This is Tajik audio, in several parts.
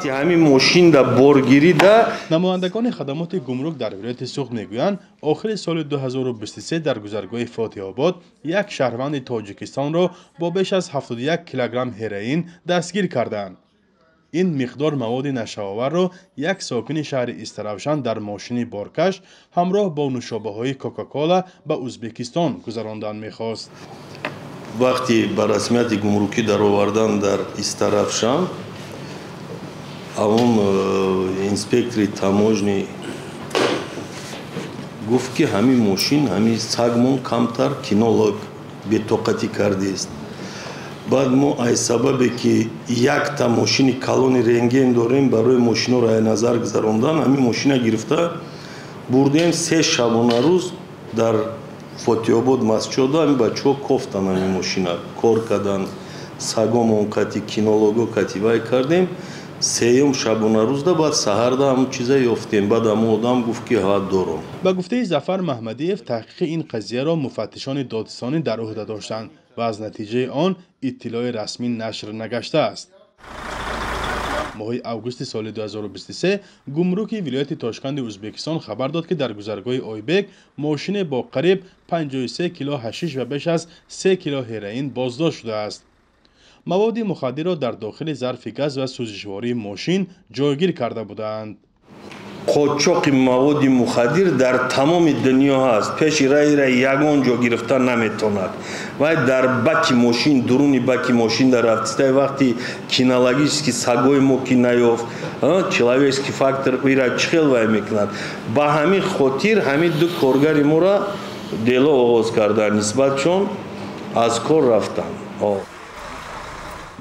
Вақти ҳамин мошинда боргирида. Намояндагони хадамоти гумрук дар вилояти Суғд мегӯянд, охири соли 2023 дар гузаргоҳи Фотиҳобод як шаҳрванди Тоҷикистонро бо беш аз 71 килограмм ҳероин дастгир карданд. Ин миқдор маводи нашъаоварро як сокини шаҳри Истаравшан дар мошини боркаш ҳамроҳ бо нӯшобаҳои Кока-Кола ба Узбекистон гузарондан мехост. Вақти ба расмияти гумрукӣ даровардан дар Истаравшан, он инспектори таможни гуфт, ки ҳамин мошин, ҳамин сагмон камтар кинолог бетоқатӣ кардааст. Баъд мо аз сабабе ки якта мошини калони рентген дорем барои мошиноро аз назар гузарондан, ҳамин мошина гирифта бурдем. 3 шабонарӯз дар Фотиҳобод Мастчода ҳамин бачаҳо кофтан, ҳамин мошина кор кардан, сагомон кати, кинолого кати вай кардем. Сеюм шабонарӯзда баъд саҳарда ҳамун чиза ёфтем. Баъд ҳамун одам гуфт, ки ҳа, дорам. Ба гуфтаи Зафар Маҳмадиев, таҳқиқи ин қазияро муфаттишони додситонӣ дар ӯҳда доштанд ва аз натиҷаи он иттилои расмӣ нашр нагаштааст. Моҳи августи соли 2023 гумруки вилояти Тошканди Узбекистон хабар дод, ки дар гузаргоҳи Ойбек мошине бо қариб 53 кило ҳашиш ва беш аз 3 кило ҳероин боздошт шудааст. Маводи мухаддирро дар дохили зарфи газ ва сӯзишвории мошин ҷойгир карда буданд. Қочоқи маводи мухаддир дар тамоми дунё ҳаст, пеши раира ягон ҷо гирифта наметавонад. Вай дар баки мошин, дуруни баки мошин дар рафтистай. Вақти кинологический сагои мо ки наёфт, человеческий фактор ира чӣ хел вай мекунад? Ба ҳамин хотир ҳамин ду коргари моро дело оғоз карданд, нисбатшон аз кор рафтанд.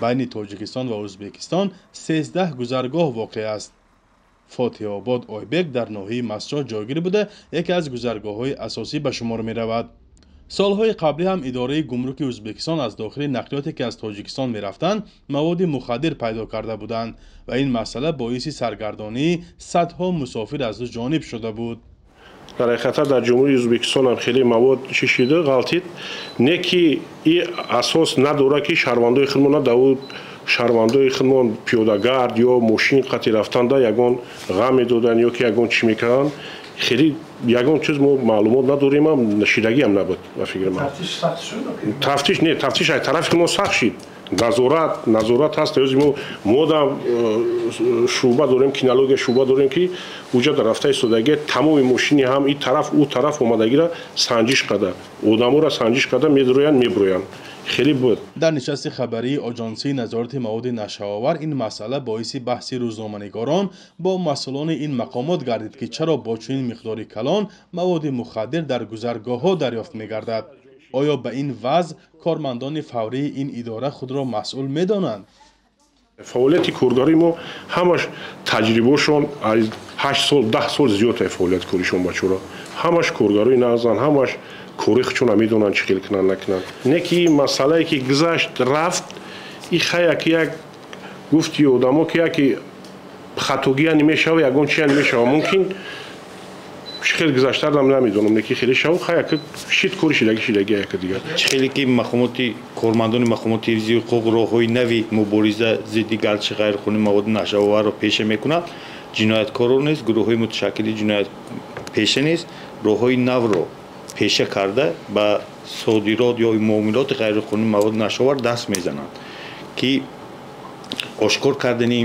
Байни Тоҷикистон ва Ӯзбекистон 13 гузаргоҳ воқеъ аст. Фотиҳобод Ойбек дар ноҳияи Мастчоҳ ҷойгир буда, яке аз гузаргоҳҳои асосӣ ба шумор меравад. Солҳои қаблӣ ҳам идораи гумруки Ӯзбекистон аз дохили нақлиёте, ки аз Тоҷикистон мерафтанд, маводи мухаддир пайдо карда буданд ва ин масъала боиси саргардонии садҳо мусофир аз ду ҷониб шуда буд. Дар ҳақиқат дар Ҷумҳурии Ӯзбекистон ҳам хеле мавод чӣ шида ғалтид, не ки и асос надорад, ки шаҳрвандои худмона давуд, шаҳрвандои худмон пиёдагард ё мошин қати рафтанда ягон ғам медоданд ё ки ягон чӣ мекарданд. Хеле ягон чиз мо маълумот надорем, ам шидагиам набуд, ба фикри ман. Тафтиш не, тафтиш аз тарафи худмон сахт шид. Назорат ҳаст. Ӯзи мо модам шӯъба дорем, кинология шӯъба дорем, ки уҷа дар рафта истодагия тамоми мошини ҳам ин тараф, ӯ тараф омадагиро санҷиш карда, одаморо санҷиш карда медроянд, меброянд. Хеле буд. Дар нишасти хабарии Оҷонсии назорати маводи нашъаовар ин масъала боиси баҳси рӯзноманигорон бо масъулони ин мақомот гардид, ки чаро бо чунин миқдори калон маводи мухаддир дар гузаргоҳҳо дарёфт мегардад. Оё ба ин вазъ кормандони фаврии ин идора худро масъул медонанд? Фаъолияти коргарои мо ҳамаш таҷрибаошон аз 8 сол, 10 сол зиёд ай фаъолияти коришон. Бачаро ҳамаш коргарои нағзанд, ҳамаш кори худшона медонанд, чӣ хел кунанд, накунанд. Не ки ин масъалае ки гузашт, рафт, и хая ки як гуфти одамо ки яки хатогия намешава, ягон чия намешава. Мумкин чӣ хел гузаштарам, намедонам, не ки хеле шав, хая ки шид, кори шидаги шидаги яка дигар. Чӣ хеле ки мақомоти кормандони мақомоти ҳифзи ҳуқуқ роҳҳои нави мубориза зидди гардиши ғайриқонунии маводи нашъаоварро пеша мекунад, ҷинояткорон низ, гурӯҳҳои муташаккили ҷиноятпеша низ роҳҳои навро пеша карда, ба содирот ё муомилоти ғайриқонунии маводи нашъаовар даст мезананд, ки ошкор кардани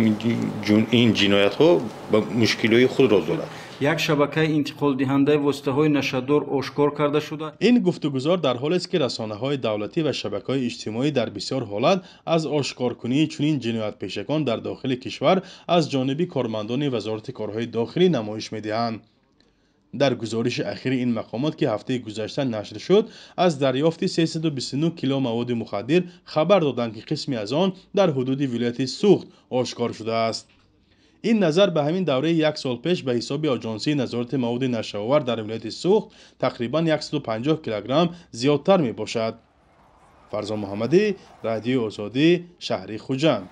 ин ҷиноятҳо ба мушкилиҳои худро дорад. Як шабакаи интиқолдиҳандаи воситаҳои нашъадор ошкор карда шуда. Ин гуфтугузор дар ҳолест, ки расонаҳои давлатӣ ва шабакаҳои иҷтимоӣ дар бисёр ҳолат аз ошкоркунии чунин ҷиноятпешагон дар дохили кишвар аз ҷониби кормандони Вазорати корҳои дохилӣ намоиш медиҳанд. Дар гузориши ахири ин мақомот, ки ҳафтаи гузашта нашр шуд, аз дарёфти 329 кило маводи мухаддир хабар доданд, ки қисме аз он дар ҳудуди вилояти Суғд ошкор шудааст. Ин назар ба ҳамин давраи як сол пеш, ба ҳисоби Оҷонсии назорати маводи нашъаовар дар вилояти Суғд тақрибан 150 килограмм зиёдтар мебошад. Фарзон Муҳаммадӣ, Радиои Озодӣ, шаҳри Хуҷанд.